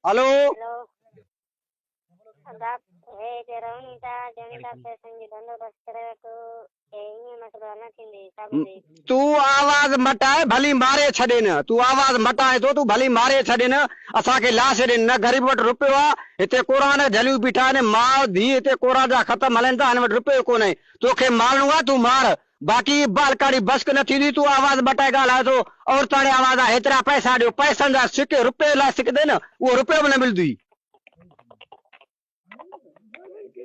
هلو. هلو ادا هي هتي رهون ٿا ڄڻ ٿا پئسن جي بندوبست ڪري وٺو هي ائين مسئلو حل نه ٿيندي حساب جي. تون آواز مٽائي ڀلي ماري ڇڏين تون آواز مٽائين ٿو تون ڀلي ماري ڇڏين اسان کي لاش ڏين نه غريب وٽ رپيو آ هتي قرآن جهليون بيٺا آهن ماء ڌيء هتي قرآن جا ختم هلن ٿا هن وٽ رپيو ڪونهي توکي مارڻو آ تون مار باقي بالڪاڻي بشڪ نه ٿيندي تون آواز مٽائي ڳالهائي ٿو عورتاڻي آواز آ هيترا پئسا ڏيو پئسن جا سڪ رپئي لاء سڪندين نه اهو رپيو به نه ملندوئي.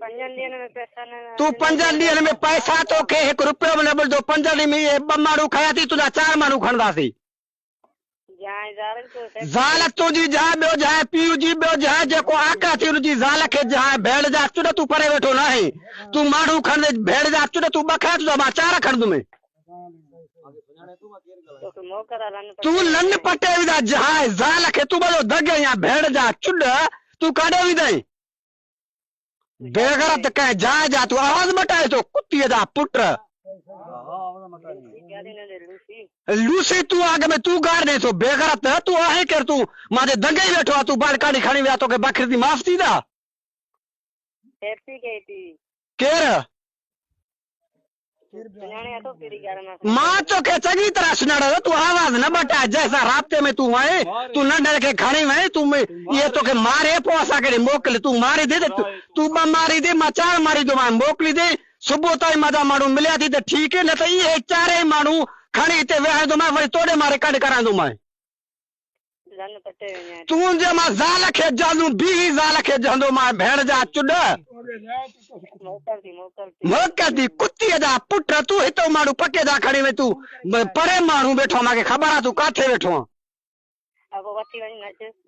پنجن ڏينهن ۾ پئسا نه تون پنجن ڏينهن ۾ پئسا توکي هڪ رپيو به نه ملندو پنجن ڏينهن ۾ اهي ٻه ماڻهو کنيا ٿي تنهنجا چار ماڻهو کڻنداسين. زال تنهنجي جاء ٻيو جاء پيء جي ٻيو جاء جيڪو آقا ٿي ان جي زال کي جاء ڀيڙ جا چڏ تون پري ويٺو ناهين تون ماڻهو کڻندين ڀيڙ جا چڏ تون ٻه کڻ تنهنجا مان چار کڻندومين. تون لن پٽي ويندا جاء زال کي تون ٻيو دڳ يا ڀيڙ جا چڏ تون ڪاڏي ويندين بيغرت ڪنهن جاء جا تون آواز مٽائين ٿو ڪتيء جا پٽ. لوسي تون اڳ ۾ تون گار ڏئين ٿو بيغرت تون آهين ڪير تون مان جي دنگئي ويٺو آ تون بالڪاڻي کڻي ويا توکي بخرتي معاف ٿيندا. ڪير؟ مان توکي چڱي طرح سڃاڻان ٿو، تون آواز نه مٽاء، جنهن سان رابطي ۾ تون آهين، تون ننڍن کي کڻي وئين، تون اهي توکي ماري پوء اسان کي ڏي موڪل، تون ماريندين ته تون ٻه ماريندين، مان چار ماريندومانء، موڪليندين، صبح تائين مان جا ماڻهو مليا ٿي ته ٺيڪ، نه ته اهي چارئي ماڻهو کڻي هتي ويهاريندومانء، وري توڏي مان رڪارڊ ڪرائيندومانء. تون جي مان زال کي جهندون بيهي زال کي جهندو مان ڀيڻ جا چڏ. موڪل ٿي ڪتيء جا پٽ تون هتو ماڻهو پڪي جا کڻي وئين تون پري ماڻهو ويٺو آن مان کي خبر آ تون ڪاٿي ويٺو آن.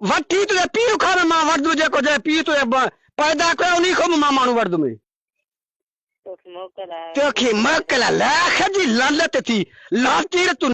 وٺي تنهنجي پيء کان به مان وٺندم جيڪو جنهن پيء تنهنجي پيدا ڪيو انهي کان به مان ماڻهو وٺندم. توکي موڪل آ. توکي موڪل آ لاک جي لعنت ٿي لعنتي تون.